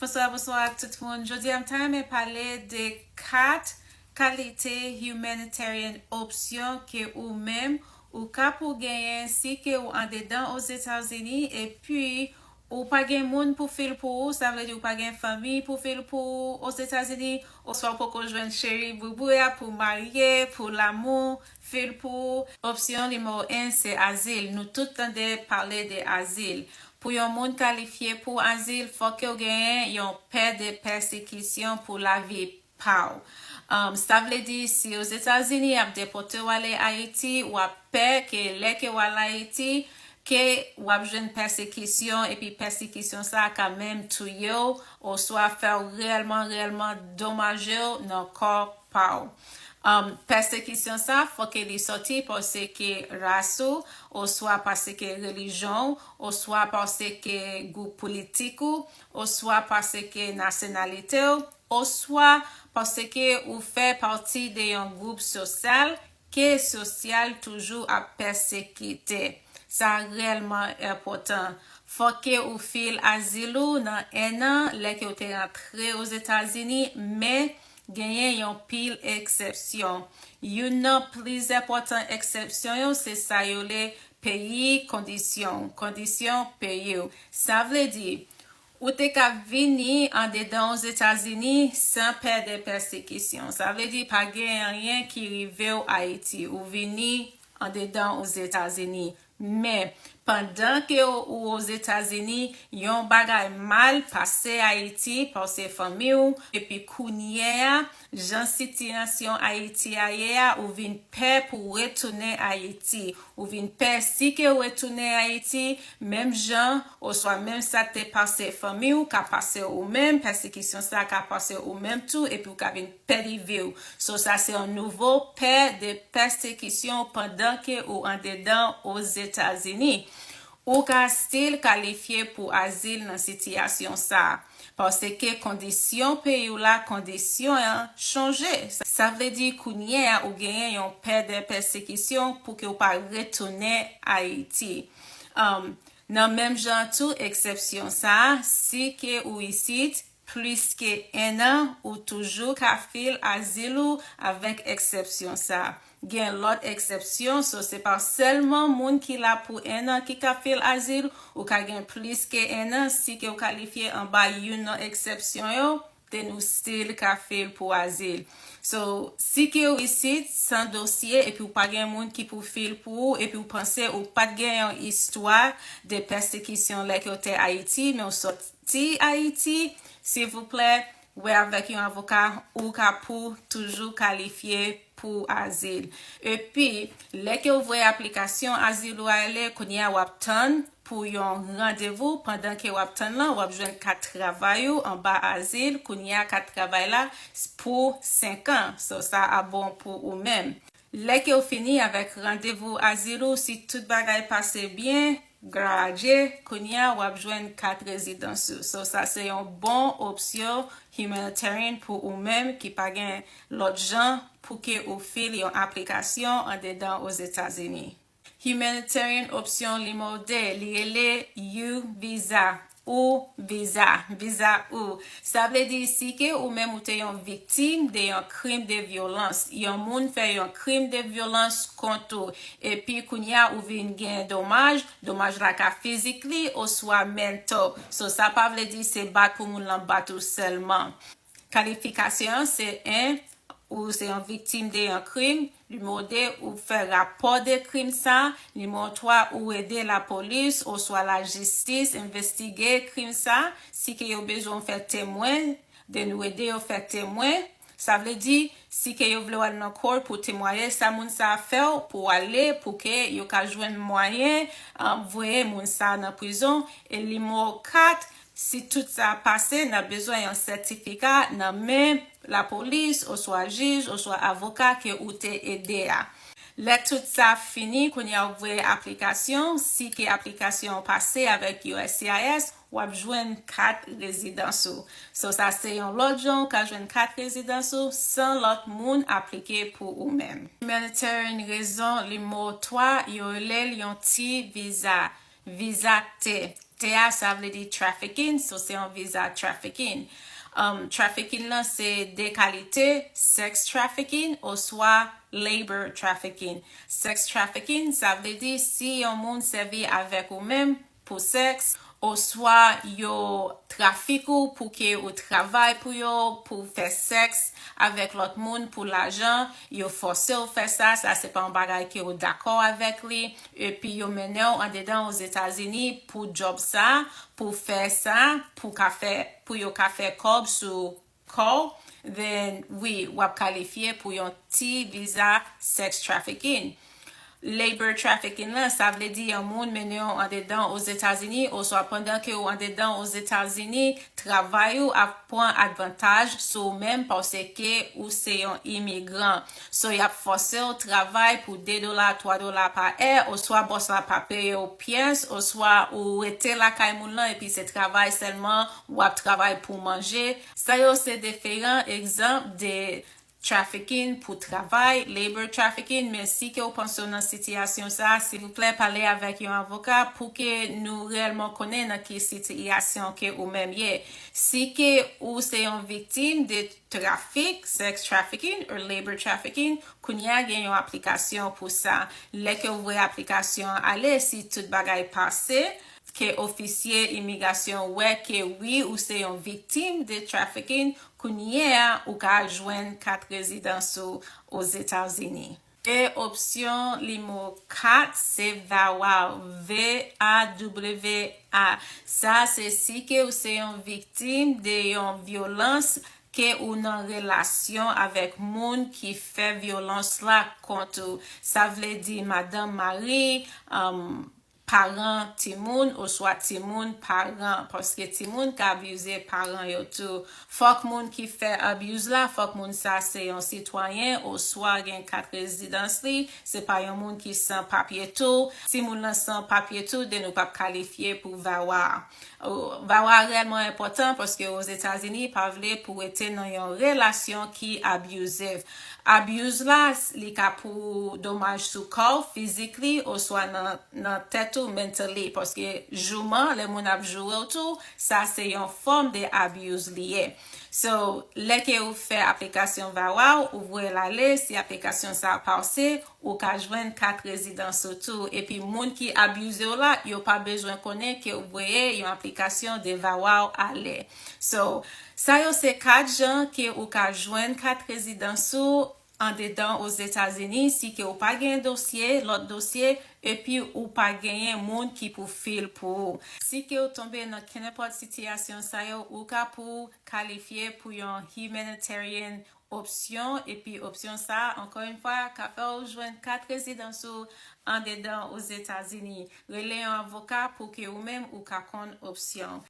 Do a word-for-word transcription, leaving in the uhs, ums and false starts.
Bonswa, bonswa tout moun. Jodi a m ta renmen pale de kat kalite humanitarian option ke ou menm ou ka pou genyen si ke ou andedan Ozetazini epi ou pa gen moun pou fil pou ou, sa vle di ou pa gen fanmi pou fil pou ou Ozetazini, oswa ou poko jwenn cheri boubou a pou marye, pou lanmou fil pou ou. Opsyon nimewo en se azil. Nou tout tande pale de azil. Pou yon moun kalifye pou azil, fòk yo genyen yon pè de pèsekisyon pou lavi pa w. Um, sa vle di, si Ozetazini ap depòte w ale Ayiti, w ap pè ke lè ke w al Ayiti, ke w ap jwenn pèsekisyon, epi pèsekisyon sa a ka menm touye w, oswa fè w reyèlman, reyèlman domaje w nan kò pa w. Um, pèsekisyon sa, fòk ke li sòti paske ras ou, oswa paske relijyon w, oswa paske gwoup politik ou, oswa paske nasyonalite w, oswa paske ou fè pati de yon gwoup sosyal ke sosyal toujou ap pèsekite. Sa reyèlman enpòtan. Fòk ke ou fil azil ou nan en an lè ke ou te rantre Ozetazini, men genyen yon pil eksepsyon. Youn nan plis enpòtan eksepsyon yo, se sa yo le peyi kondisyon, kondisyon peyi w. Sa vle di, ou te ka vini andedan Ozetazini san pè de pèsekisyon. Sa vle di, pa gen anyen ki rive w Ayiti. Ou vini andedan Ozetazini. Men, pandan ke ou Ozetazini, yon bagay mal pase Ayiti, pase fanmi w, epi kounye a, jan sitiyasyon Ayiti a ye a, ou vin pè pou retounen Ayiti. Ou vin pè si ke w retounen Ayiti, menm jan, oswa menm sa te pase fanmi w, ka pase ou menm, pèsekisyon sa ka pase ou menm tou, epi w ka vin pèdi vi w. So, sa se yon nouvo pè de pèsekisyon pandan ke ou andedan Ozetazini. Ou ka still kalifye pou azil nan sitiyasyon sa a. Paske kondisyon peyi w la, kondisyon an chanje. Sa, sa vle di kounye a ou genyen yon pè de pèsekisyon pou ke w pa retounen Ayiti. Um, nan menm jan tou, eksepsyon sa a, si ke ou isit plis ke en an, ou toujou ka fil azil ou avèk eksepsyon sa a. Gen lòt eksepsyon, so se pa sèlman moun ki la pou en an ki ka fil azil, ou ka gen plis ke en an, si ke w kalifye anba youn nan eksepsyon yo, then ou still ka fil pou azil. So, si ke w isit san dosye epi w pa gen moun ki pou fil pou ou, epi w panse ou pa t gen yon istwa de pèsekisyon lè ke w te Ayiti, men w sòti Ayiti, silvouplè, wè avèk yon avoka, ou ka pou toujou kalifye pou azil. Epi, lè ke w voye aplikasyon azil ou ale, kounye a w ap tann pou yon randevou. Pandan ke w ap tann lan, w ap jwenn kat travay ou anba azil. Kounye a, kat travay la s-, pou senk an. So, sa ap bon pou ou menm. Lè ke w fini avèk randevou azil ou, si tout bagay pase byen, glwa a Dye, kounye a w ap jwenn kat rezidans ou. So, sa se yon bon opsyon humanitarian pou ou menm ki pa gen lòt jan pou ke ou fil yon aplikasyon andedan Ozetazini. Humanitarian opsyon nimewo de, li rele U visa, U visa, visa U. Sa vle di si ke ou menm ou te yon viktim de yon krim de vyolans, yon moun fè yon krim de vyolans kont ou, epi kounye a ou vin gen domaj, domaj la ka fizikli oswa mental. So, sa pa vle di se bat pou moun lan bat ou sèlman. Kalifikasyon an se en, ou se yon viktim de yon krim. Nimewo de, ou fè rapò de krim sa. Nimewo twa, ou ede lapolis oswa lajistis envestige krim sa. Si ke yo bezwen w fè temwen, then ou ede yo fè temwen. Sa vle di, si ke yo vle w al nan court pou temwaye sa moun sa fè w, pou w ale, pou ke yo ka jwenn mwayen, um, voye moun sa nan prizon. E nimewo kat, si tout sa pase, n ap bezwen yon sètifika nan men lapolis, oswa jij, oswa avoka ke ou te ede a. Lè tout sa fini, kounye a w ap voye aplikasyon. Si ke aplikasyon an pase avèk U S C I S, w ap jwenn kat rezidans ou. So, sa se yon lòt jan ou ka jwenn kat rezidans ou san lòt moun aplike pou ou menm. Humanitarian rezon nimewo twa, yo rele l yon T visa. Visa T. Te a, sa vle di trafficking, so se yon viza trafficking. Um, trafficking lan se de kalite, sex trafficking oswa labor trafficking. Sex trafficking, sa vle di si yon moun sèvi avèk ou menm pou sèks, oswa yo trafik ou pou ke ou travay pou yo, pou fè sèks avèk lòt moun pou lajan, yo fòse w fè sa, sa se pa yon bagay ke ou dakò avèk li, epi yo mennen w andedan Ozetazini pou djòb sa, pou fè sa, pou ka fè, pou yo ka fè kòb sou kò w, then wi, w ap kalifye pou yon ti viza sex trafficking. Labor trafficking lan, sa vle di yon moun mennen w andedan Ozetazini, oswa pandan ke w andedan Ozetazini, travay ou ap pran advantaj sou ou menm paske ou se yon imigran. So, y ap fòse w travay pou de dola, twa dola pa è, oswa bòs la pa peye w pyès, oswa ou rete lakay moun lan epi se travay sèlman w ap travay pou manje. Sa yo se diferan egzanp de trafficking pou travay, labor trafficking, men si ke w panse w nan sitiyasyon sa, silvouplè pale avèk yon avoka pou ke nou reyèlman konnen nan ki sitiyasyon ke ou menm ye. Si ke ou se yon viktim de trafik, sex trafficking or labor trafficking, kounye a gen yon aplikasyon pou sa. Lè ke w voye aplikasyon an ale, si tout bagay pase, ke ofisye imigrasyon wè ke wi, ou se yon viktim de trafficking, kounye a ou ka jwenn kat rezidans ou Ozetazini. E opsyon nimewo kat se VAWA, V A W A. Sa se si ke ou se yon viktim de yon vyolans ke ou nan relasyon avèk moun ki fè vyolans la kont ou. Sa vle di madanm, mari, um, paran timoun oswa timoun paran, paske timoun ka abize paran yo tou. Fòk moun ki fè abuse la, fòk moun sa se yon sitwayen oswa gen kat rezidans li, se pa yon moun ki san papye tou. Timoun lan san papye tou, then ou p ap kalifye pou VAWA. VAWA reyèlman enpòtan paske Ozetazini pa vle pou rete nan yon relasyon ki abusive. Abuse la, li ka pou domaj sou kò w, physically, oswa nan, nan tèt ou, mentally. Paske jouman, lè moun ap joure w tou, sa se yon fòm de abuse li ye. So, lè ke ou fè aplikasyon VAWA, ou voye l ale, si aplikasyon sa pase, ou ka jwenn kat rezidans ou tou. Epi moun ki abize w la, yo pa bezwen konnen ke ou voye yon aplikasyon de VAWA ale. So, sa yo se kat jan ke ou ka jwenn kat rezidans ou andedan Ozetazini, si ke ou pa gen dosye, lòt dosye, epi ou pa genyen moun ki pou fil pou ou. Si ke ou tonbe nan kenenpòt sitiyasyon sa yo, ou ka pou kalifye pou yon humanitarian opsyon, epi opsyon sa, ankò yon fwa, ka fè ou jwenn kat rezidans ou andedan Ozetazini. Rele yon avoka pou ke ou menm ou ka konn opsyon.